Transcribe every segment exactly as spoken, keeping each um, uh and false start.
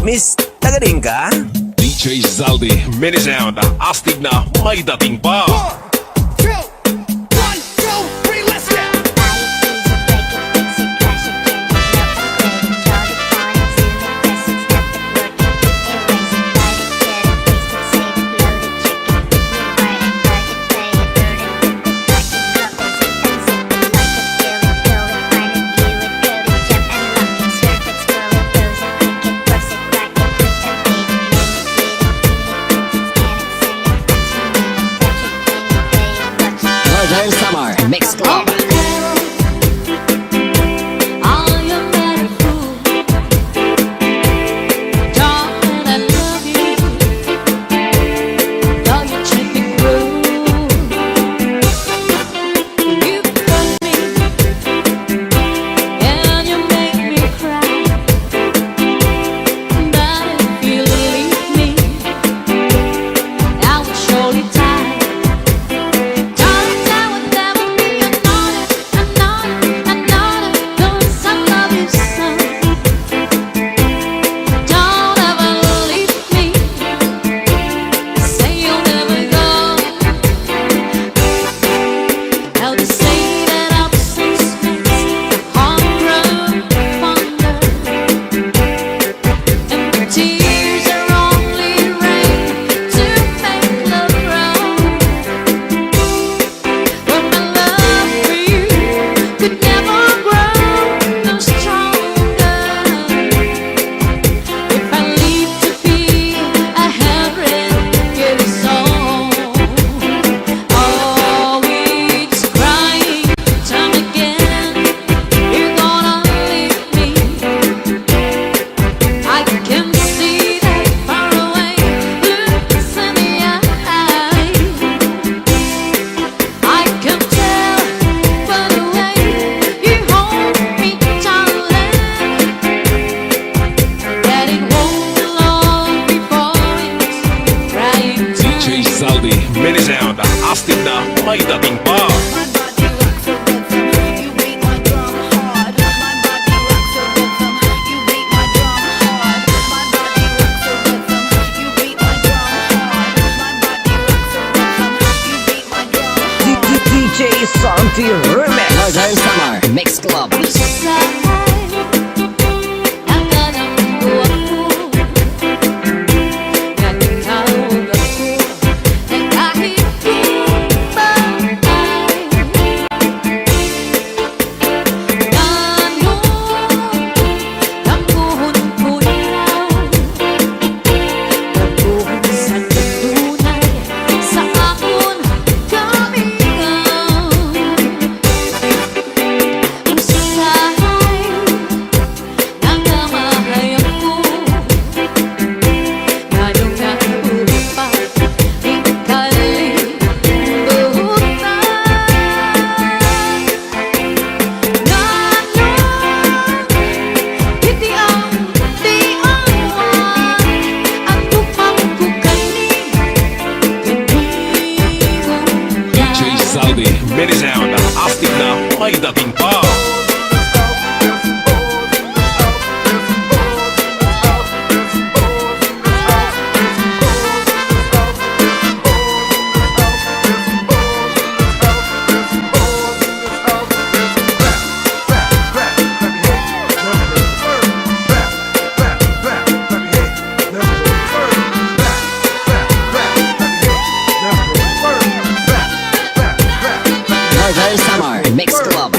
Miss, taga diin ka? D J Zaldi, Mini Sound, astig na, may dating pa. One, two, one, two, three, let's go! Northern Samar Mix Club. You cut me and you make me cry. But if you leave me, I will surely die. Darling, there will never be another, another, another, 'cause I love you so. Don't ever leave me. Say you'll never go. I'll just say that absence makes the heart grow fonder, and the tears are only rain to make love grow. But my love for you could never grow no stronger. If I live to be a hundred years old, always crying time again, you're gonna leave me. I can see that far away look in the eye. I can tell by the way you hold me, darling, that it won't be long before it's right time. D J Zaldi, Mini Sound, astig na, may dating pa. My body rocks the rhythm, you beat my drum hard. My body rocks the rhythm, you beat my drum hard. My body rocks the rhythm, you beat my drum hard. My body rocks the rhythm, you beat D J Santi Remix. Northern Samar Mix Club. D J Zaldi, Mini Sound, astig na, may dating pa. Northern Samar Mix Club.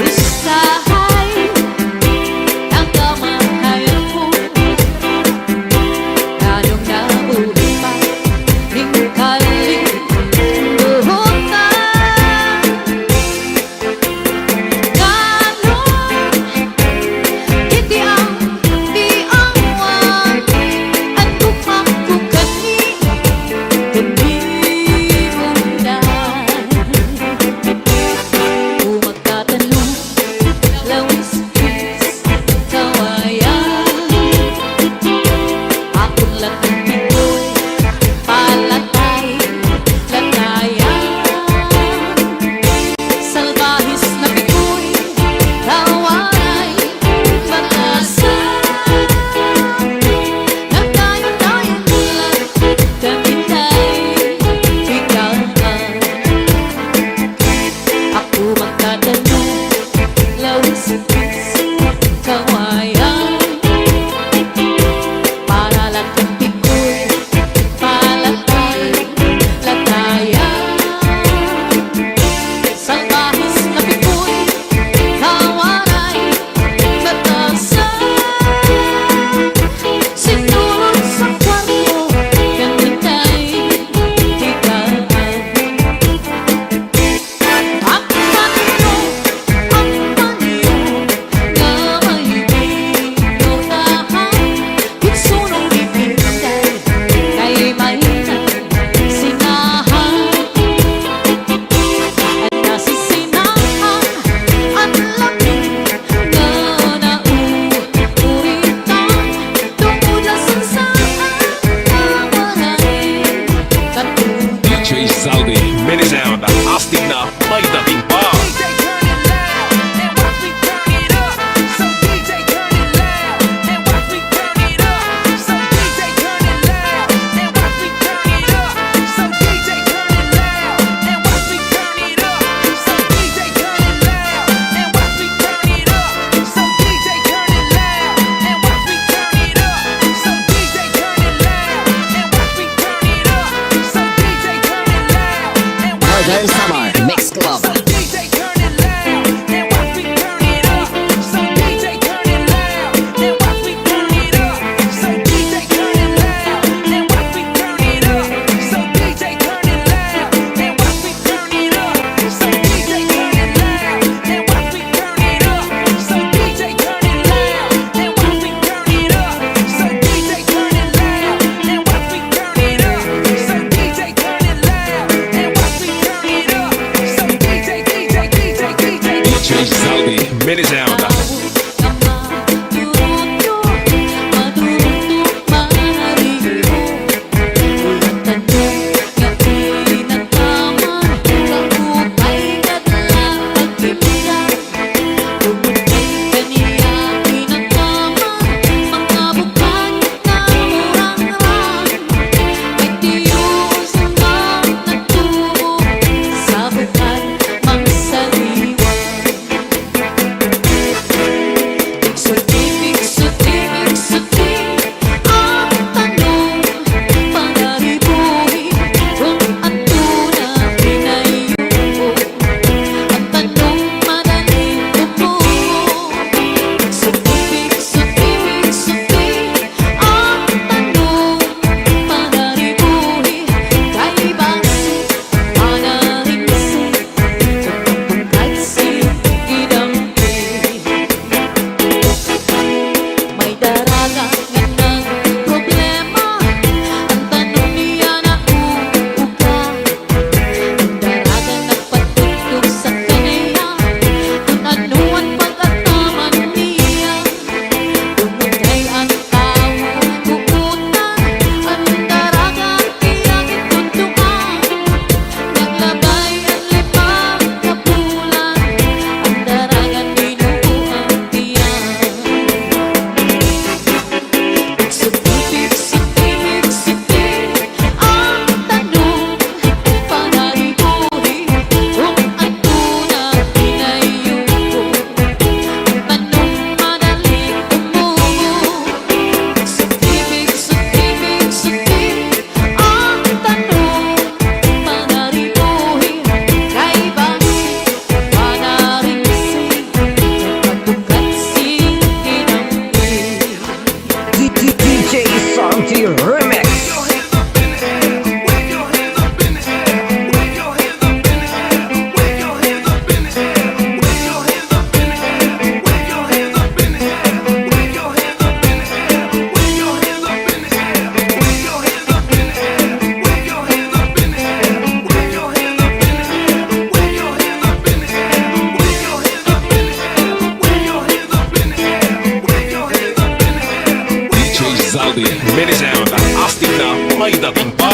J Zaldi, Mini Sound. D J Santi Remix. D J Zaldi, Mini Sound, astig na, may dating pa.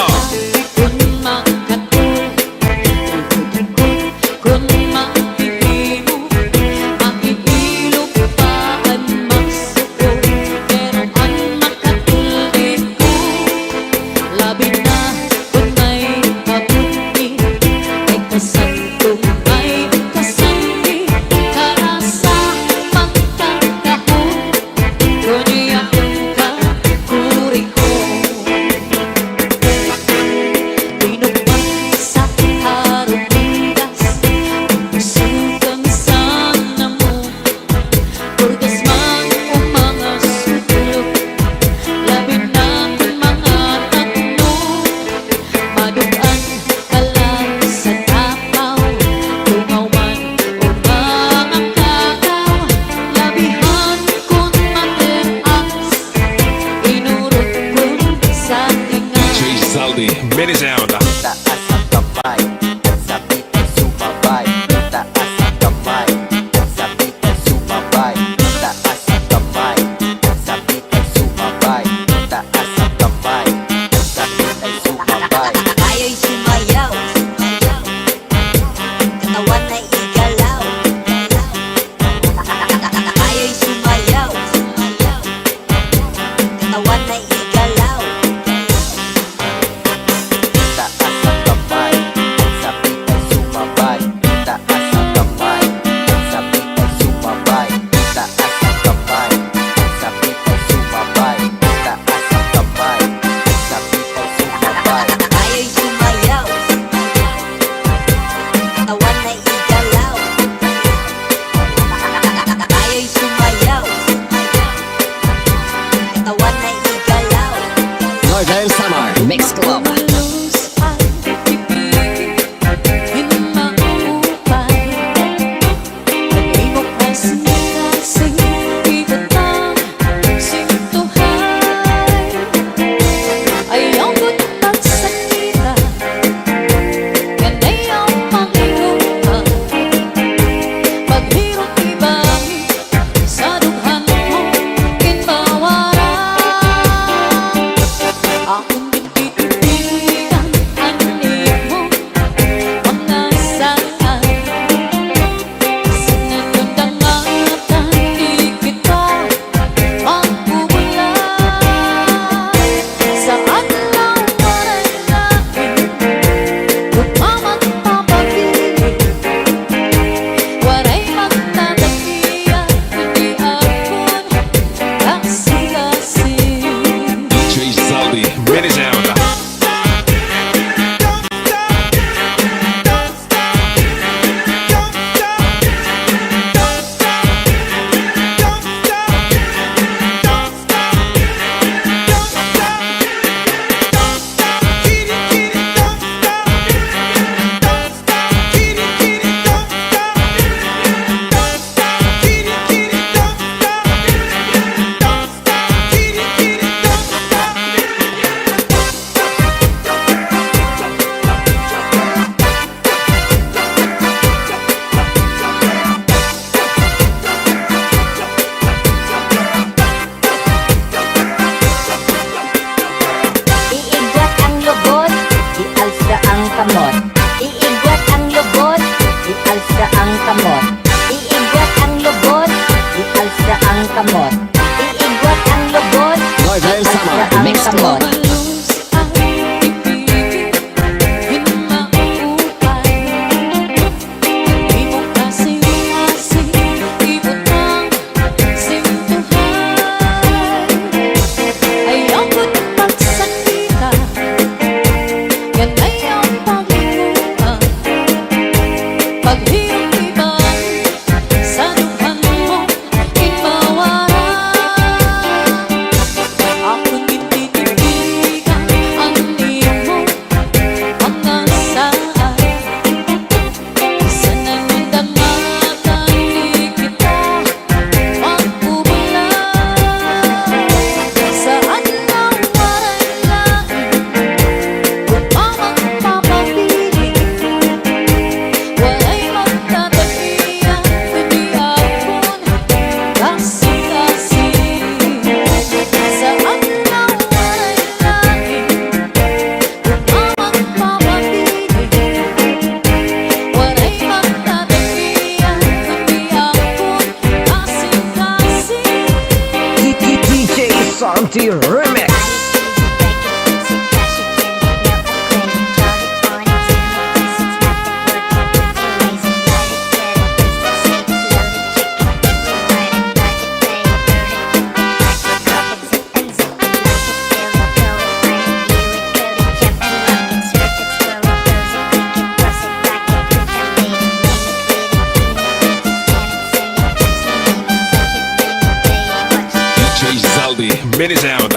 Dahil sa mga mixed mode. D J Santi Remix. D J Zaldi, Mini Sound.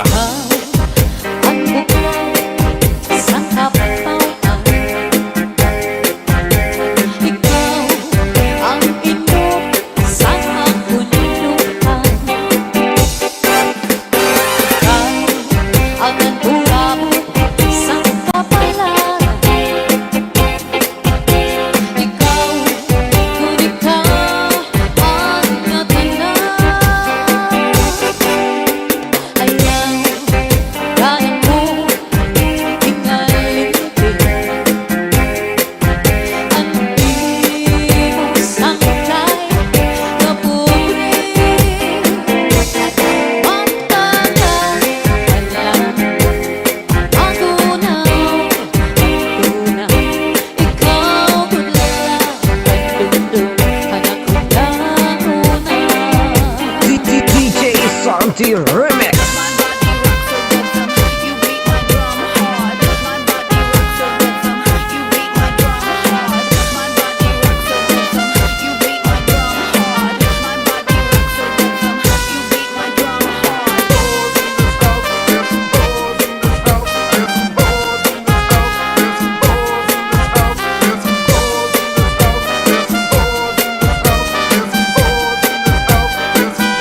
D J Santi Remix.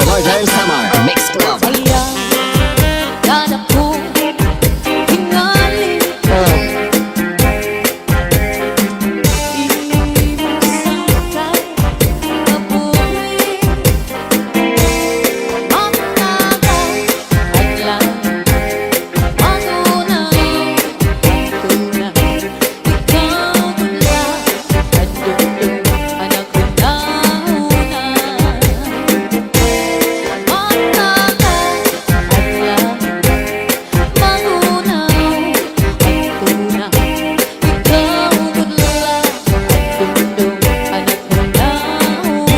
Northern Samar Mix Club. D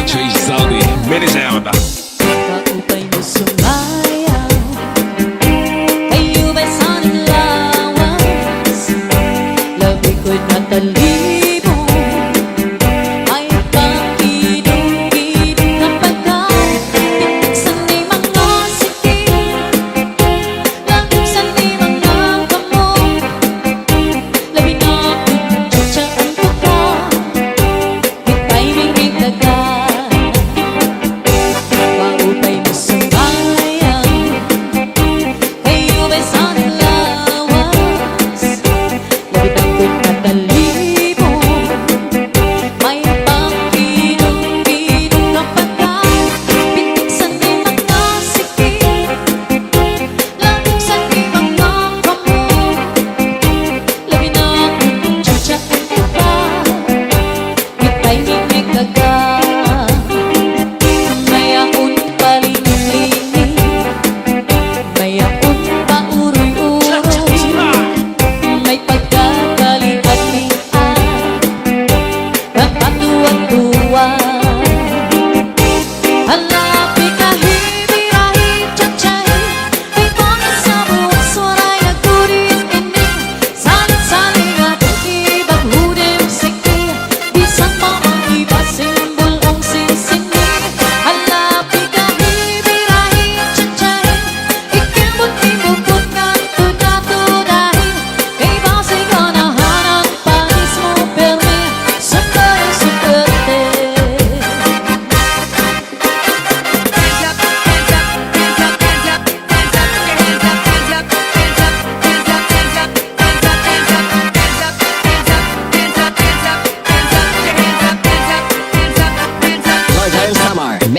J Zaldi, Mini Sound.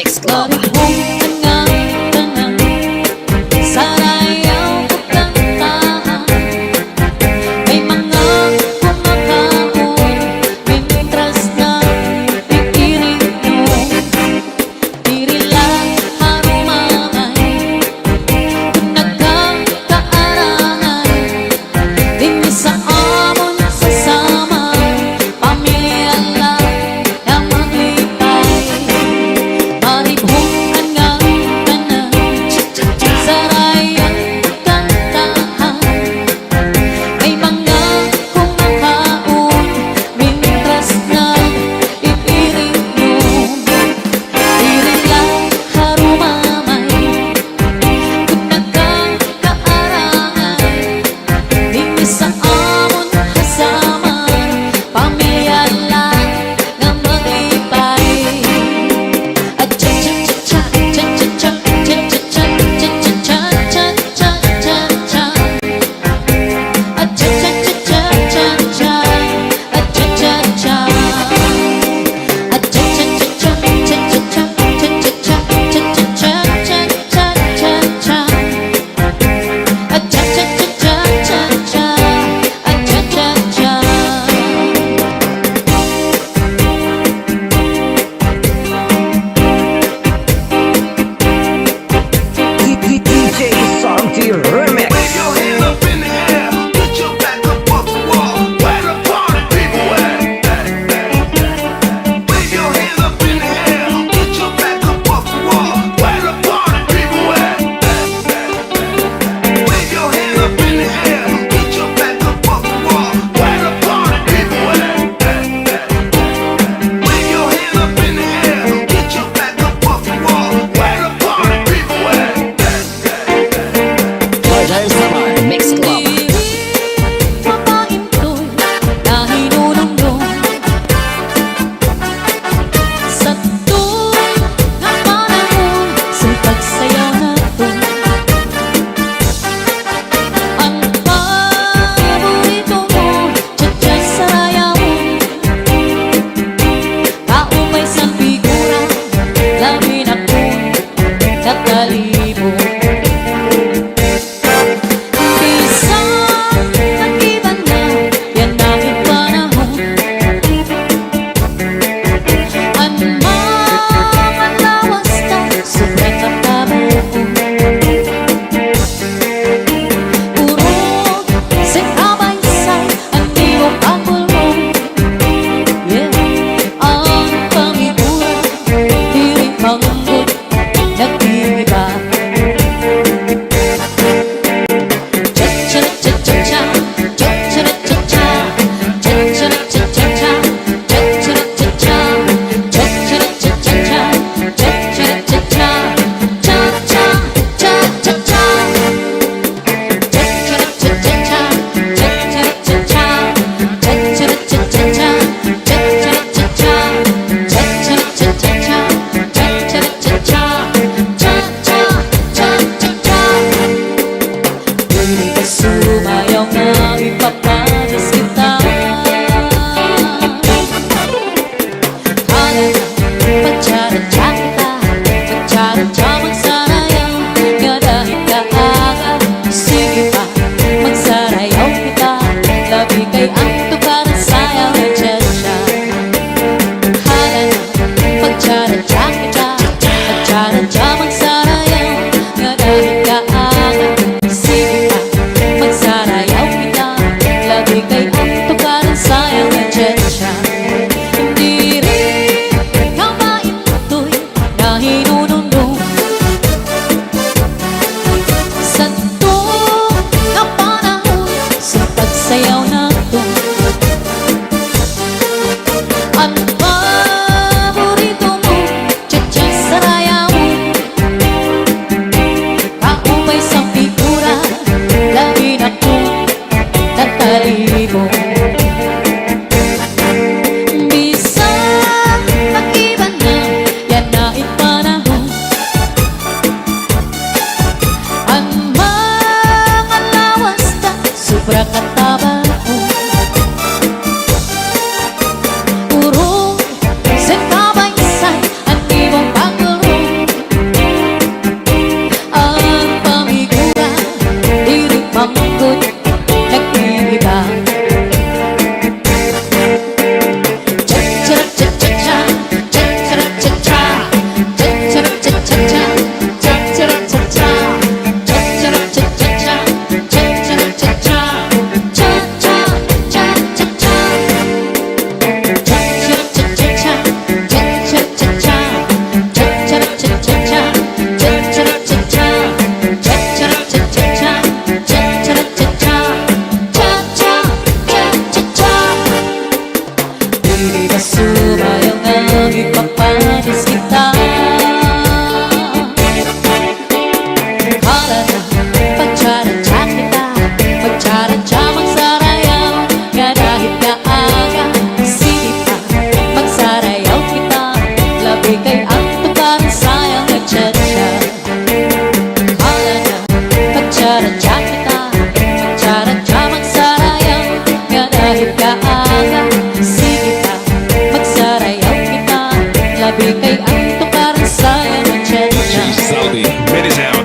Club. Maribong an ngatanan, sarayaw ug kantahan. May mga kumakaon, mintras nag-iinom. Diri la harumamay, kon nagkakaarangan. Dinhi sa amon ha Samar, pamilya la nga maglipay. Maribong an ngatanan, sarayaw kantahan. May mga kumakaon, mintras nag-iinom. Diri la harumamay, kon nagkakaarangan. Dinhi sa amon ha Samar, pamilya la nga maglipay. D J Santi Remix. Wave your hand up in the air, put your back up off the wall. Where the party people at? Wave your hand up in the air, put your back up off the wall. Where the party people at? Wave your hand up in the air, put your back up off the wall. Where the party people at? Wave your hand up in the air, put your back up off the wall. Where the party people at? Joy Joy Samar Mix Club. Diri mapaintoy, nahinunumdom. Sadto nga panahon, sa pagsayaw naton. An paborito mo, cha-cha sarayawon. Kaupay san figura, labi na kon nakalibot. Bisan nag-iba na yana hin panahon, an mga lawas ta sobra ka pa buon. Urog sin kabaysay an imo pagpulmon. Yeah, an pamigura diri manggod nag-iiba. Diri ka sumayaw nga ipapagas kita. Hala na, pagcharatsa kita, pagcharatsa magsarayaw, ngada hin kaaga, sige pa, magsarayaw kita, labi kay an tukaran sayaw nga cha-cha. Hala na, pagcharatsa kita, pagcharatsa magsarayaw, ngada hin kaaga, sige pa, magsarayaw kita, labi kay an tukaran sayaw nga cha-cha. Diri ka mapaintoy, nahinunumdom. Sadto nga panahon, sa pagsayaw naton. An paborito mo, cha-cha sarayawon. Saudi, Mary Jane.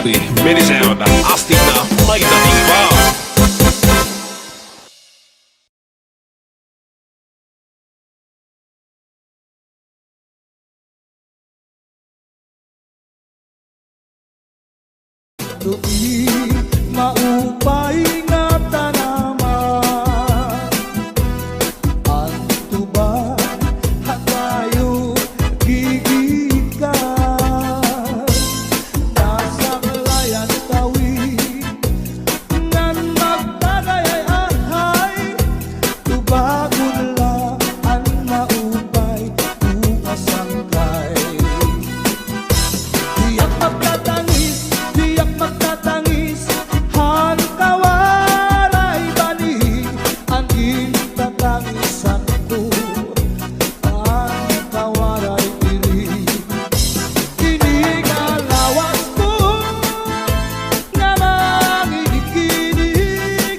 Mini Sound, astig na may dating pa. Tuig maupay nga tanaman, an tuba ha kayo gigikan. Nasaklay an kawit ngan magtagay ay ahay. Tubagon la an maupay o asangkay. Diak magtatangis, diak magtatangis, han kawaray bani an gintatangisan ko, han kawaray diri. Ini nga lawas ko nga manginig-inig,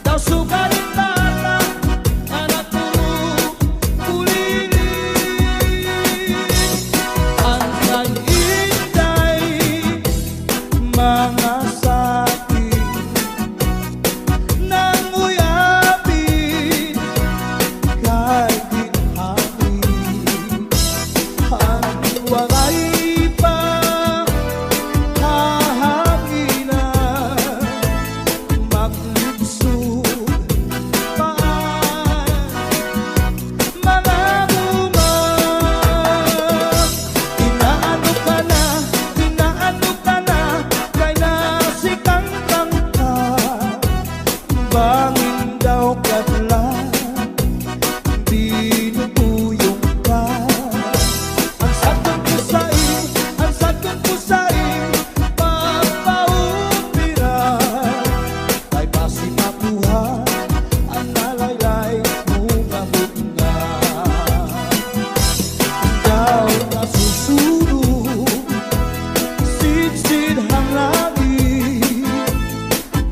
daw sugad in bata nga nagkukulilig. An kay Inday mga saking nanguyapin kay ginhangin. An waray pa hahanginan, maglibsog pa an mga bunga. Inaano ka na, inaano ka na, kay nasikangkang ka. Bangin daw kadlan, binubuyong ka. An sadton ko sa im, an sadton ko sa im pagpaupira, kay basi makuha an nalaylay mo nga bunga. Daw nasusunog, sidsid han langit,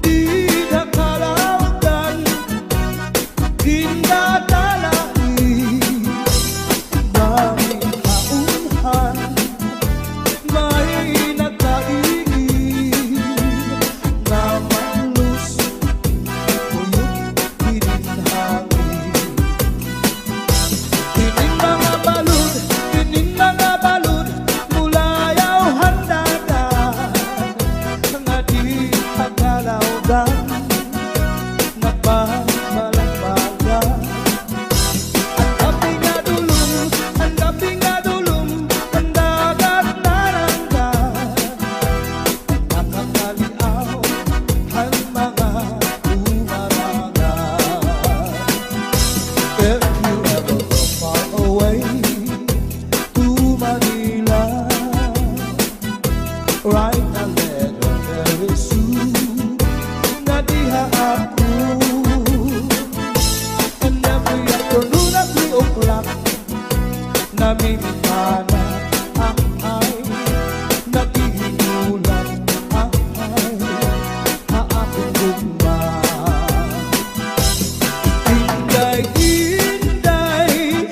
dida kalawdan, gindatalait, bangin haunhan, may nagkaingin, nga manlus, kuyog ginhangin. Ini mga balod, ini mga balod, mulayaw han dalan, nga dida kalawdan, nagbabalambagan. An daping nga dulom, an daping nga dulom, an dagat narangga. Nakakaliaw han mga dumaranga. If you ever go far away to Manila, write a letter very soon. Nadiha ako. And every afternoon at three o'clock, namimikana ang ay naghihinulat ang ay ha akon gugma. Inday, Inday,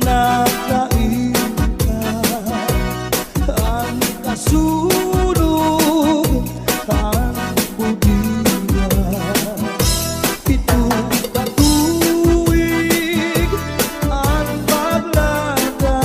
nakain ka. An kasunog han budiya, pito ka tuig an paglaka.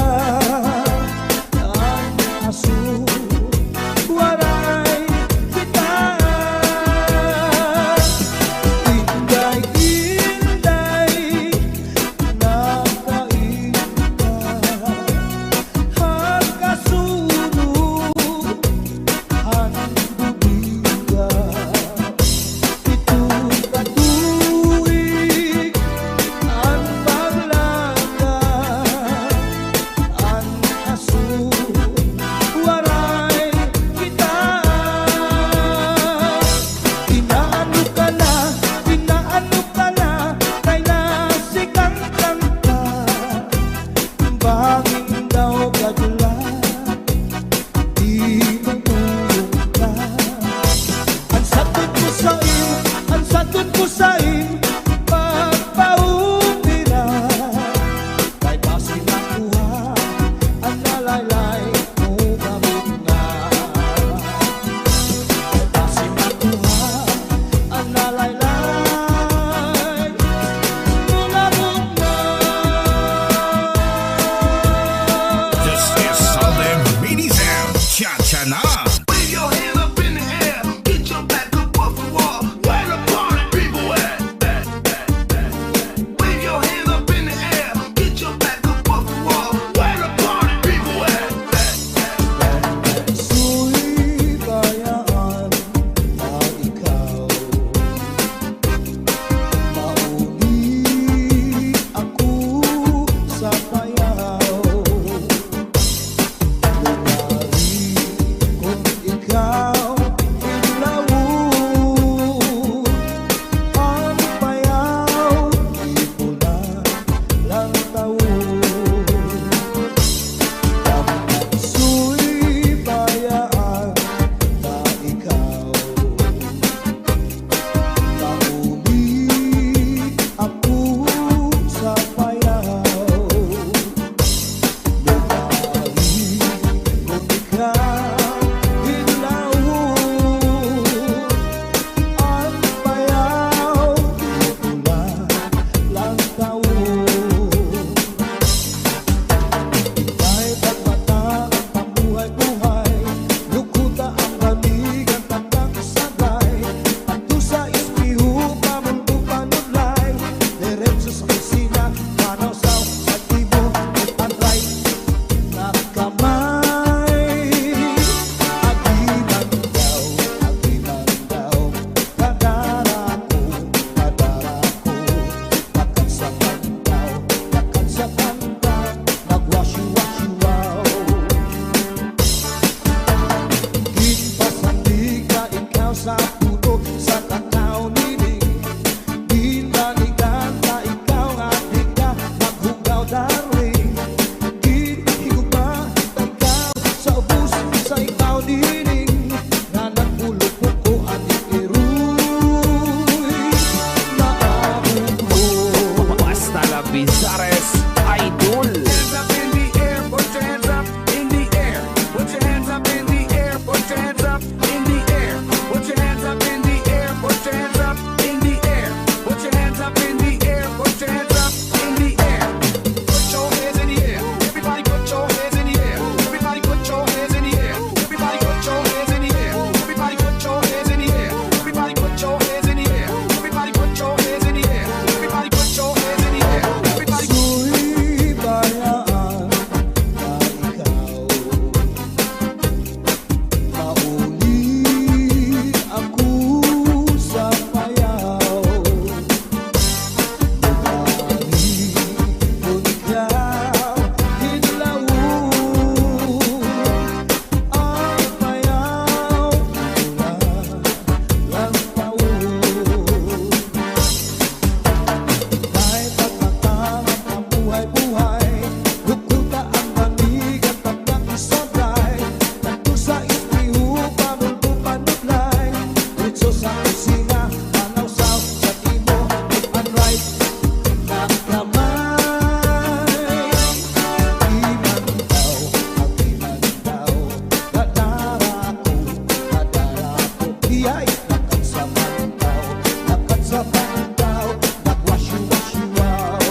Ay, nagkatsapan daw, nagkatsapan daw, nagwasyo-wasyo daw.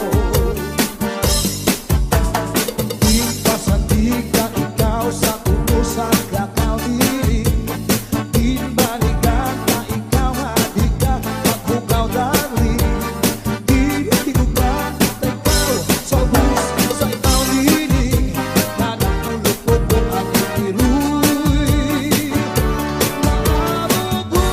Di pa sandig ka ikaw sa ulo sa lakaw diri. Di balikan ka ikaw nga di ka maghugaw, darling. Di higugma ikaw sa bus sa ikaw diri. Nanakulupok ko ang ipiruy. Maabot ko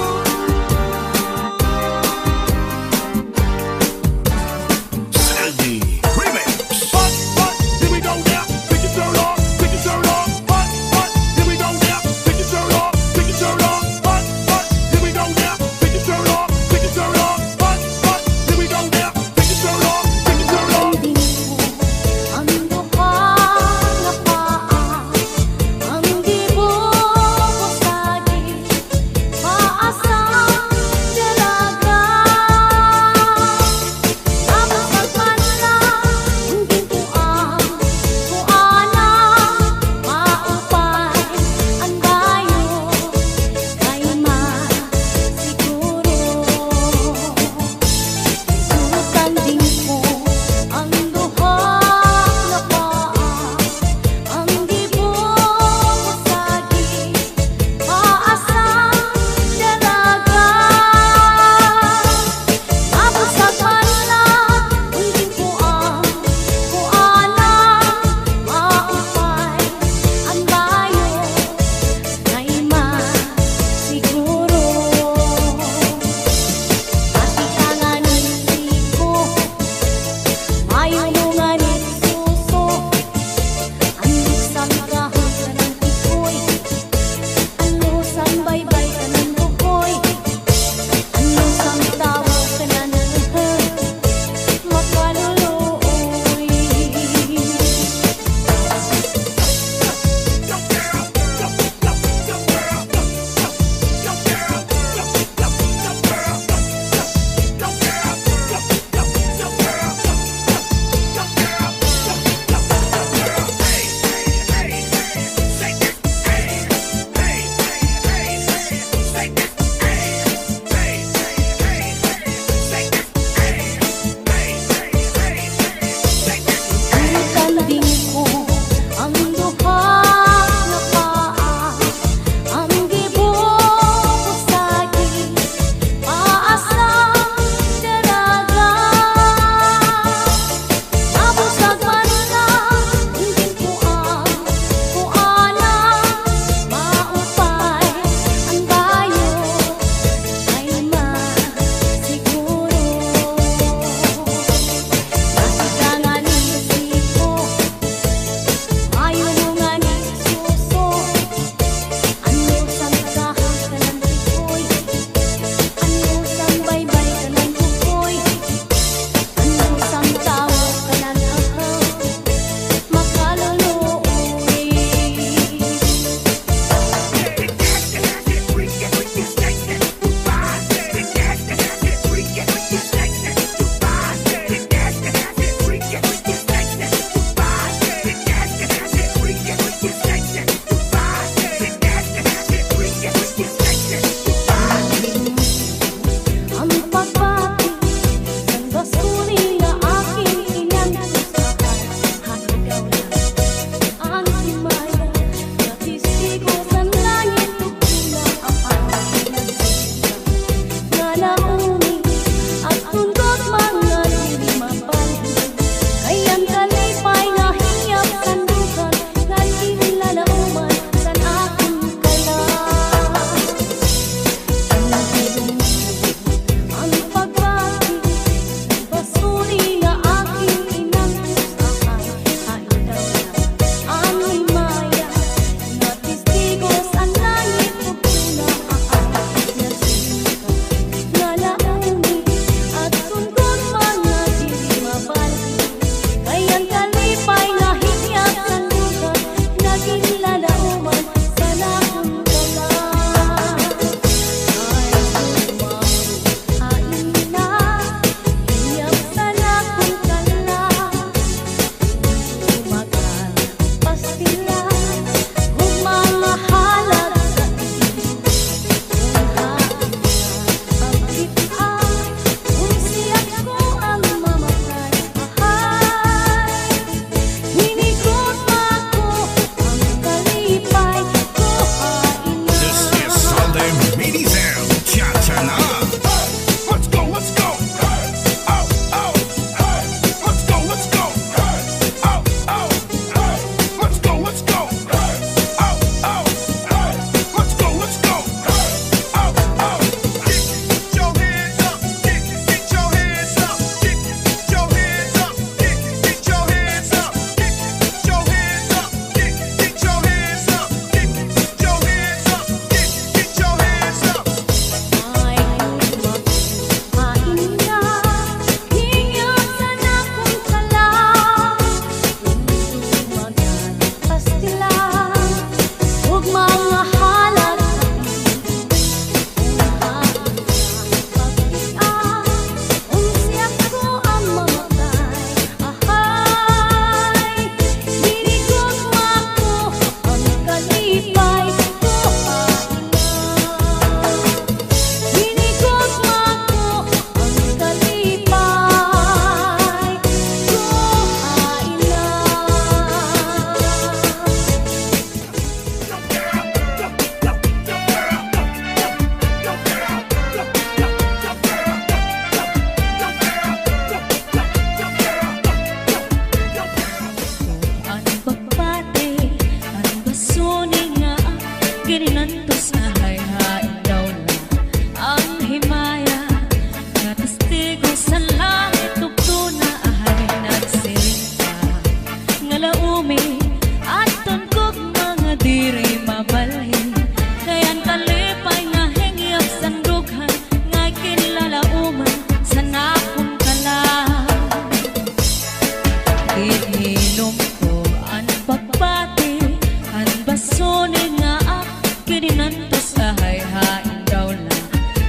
Ahay, hain daw la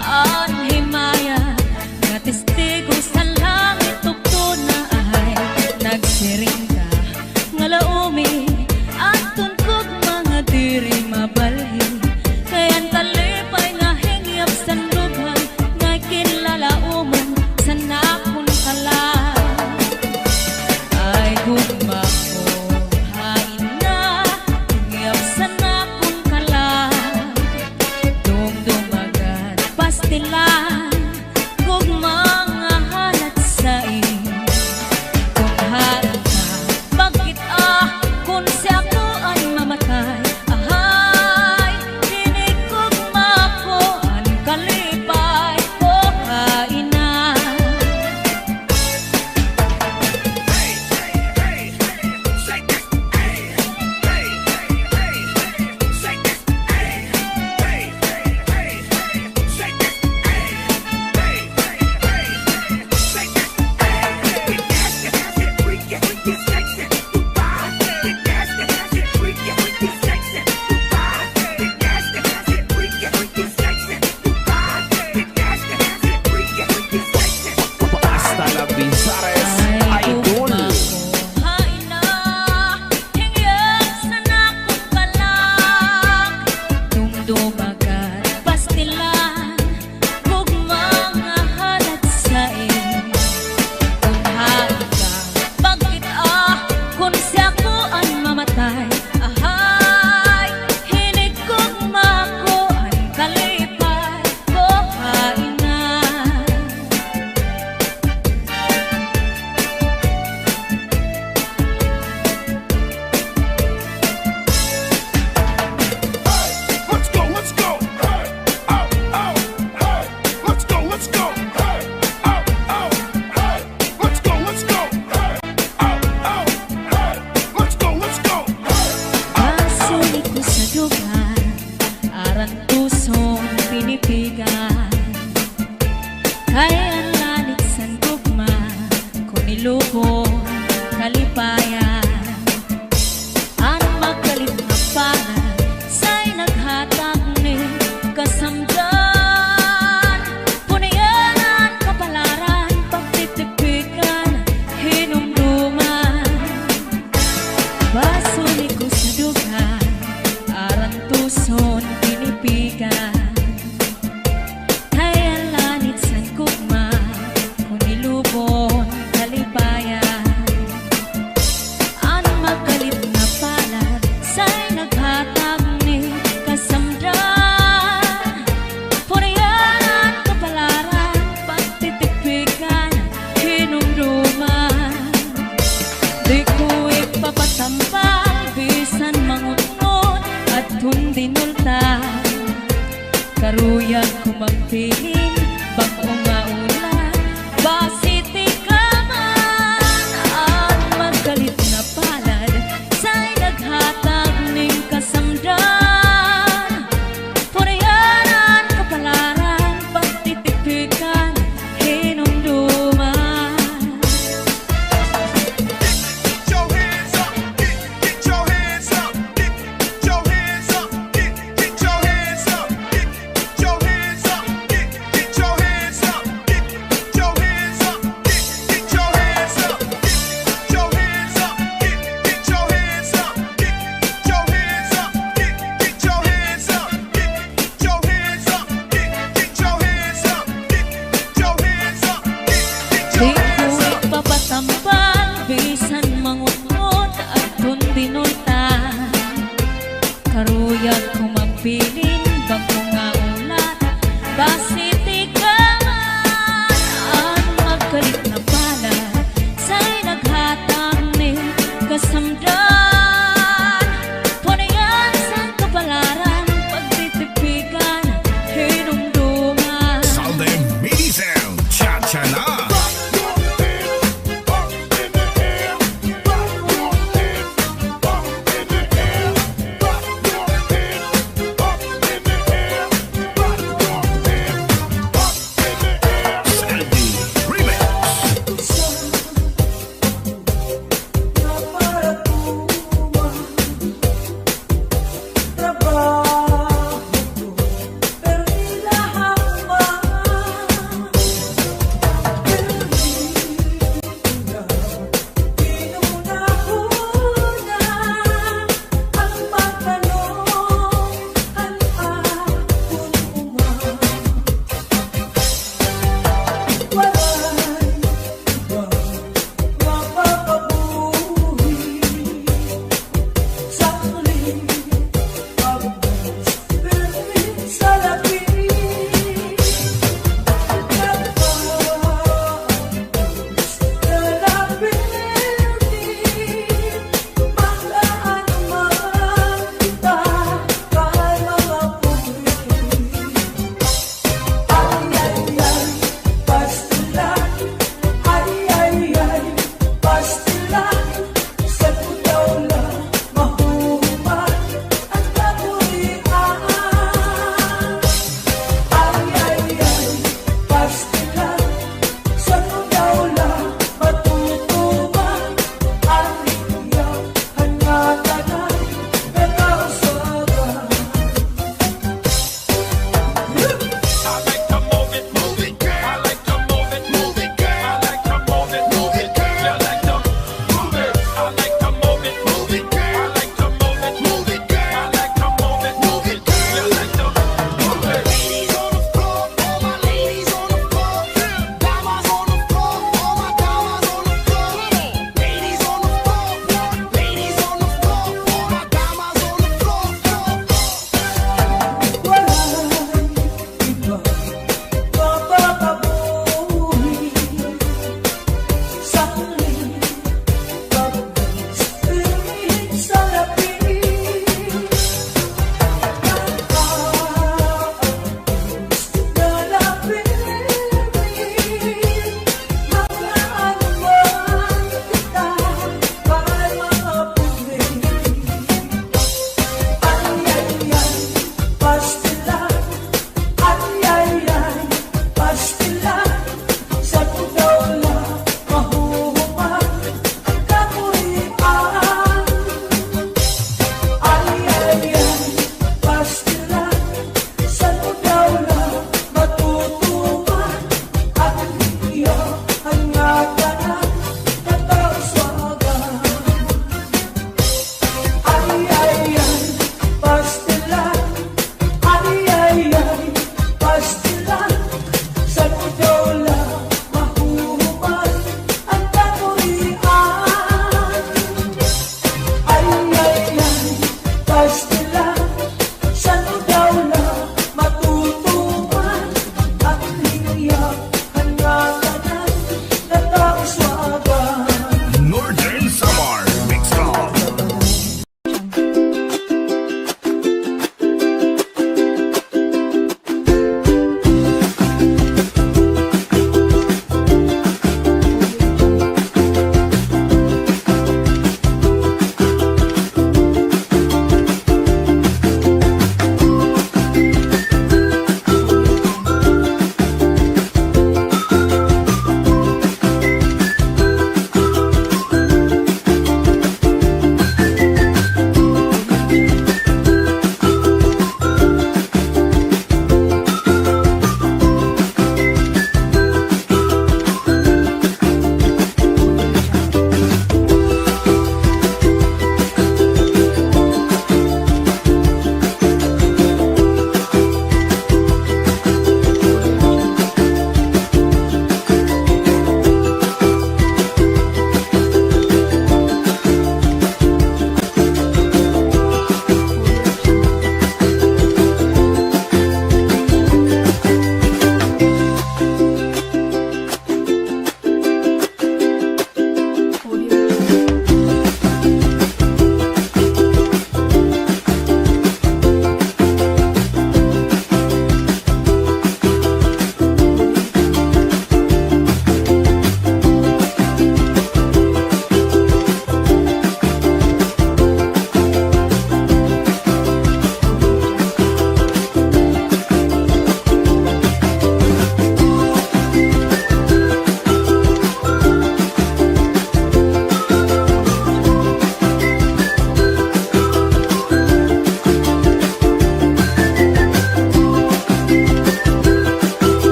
an himaya nga testigo sa langit ug tuna, ahay, nagsiring ka nga laomi an tungkog mga diri mabalhin, kay an kalipay nga hingyap san dughan nga ginlalaomon san akon kalag. Ay, gugma ko, hain na hingyap san akon kalag. Dumdum agad pastilan, gugma nga halat sa imo. Kon hain ka, bakit, ah, kon si ako an mamatay? Ahay, hini gugma ko an kalipay ko, hain na. Basta La Bizares, Idol. Ay, gugma ko, hain na hingyap san akon kalag. Dumdum agad pastilan, gugma nga halat sa imo. Kon hain ka, bakit, ah, kon si ako an mamatay? Ahay, hini gugma ko an kalipay ko, hain na. Let's go, let's go. Hey, ow, ow, hey. Let's go, let's go. Hey, ow, ow, hey. Let's go, let's go. Hey, ow, ow, hey. Let's go, let's go. Hey, ow, ow. Basuli ko sa dugan, arantuson, pinipigan. Kay an lanit san gugma, kon ilubon kalipayan. An magkalit nga palad, say naghatag ni kasamdan. Punian an kapalaran, pagtitipikan, hinumduman. Basuli ko sa dugan, arantuson, pinipigan. Kay an lanit san gugma, kon ilubon kalipayan. An magkalit nga palad, say naghatag ni kasamdan. Purian an kapalaran, pagtitipikan, hinumduman. Di ko ipapatampal, bisan mangutngot, adton dinulta. Karuyag ko magpiling, bag-o nga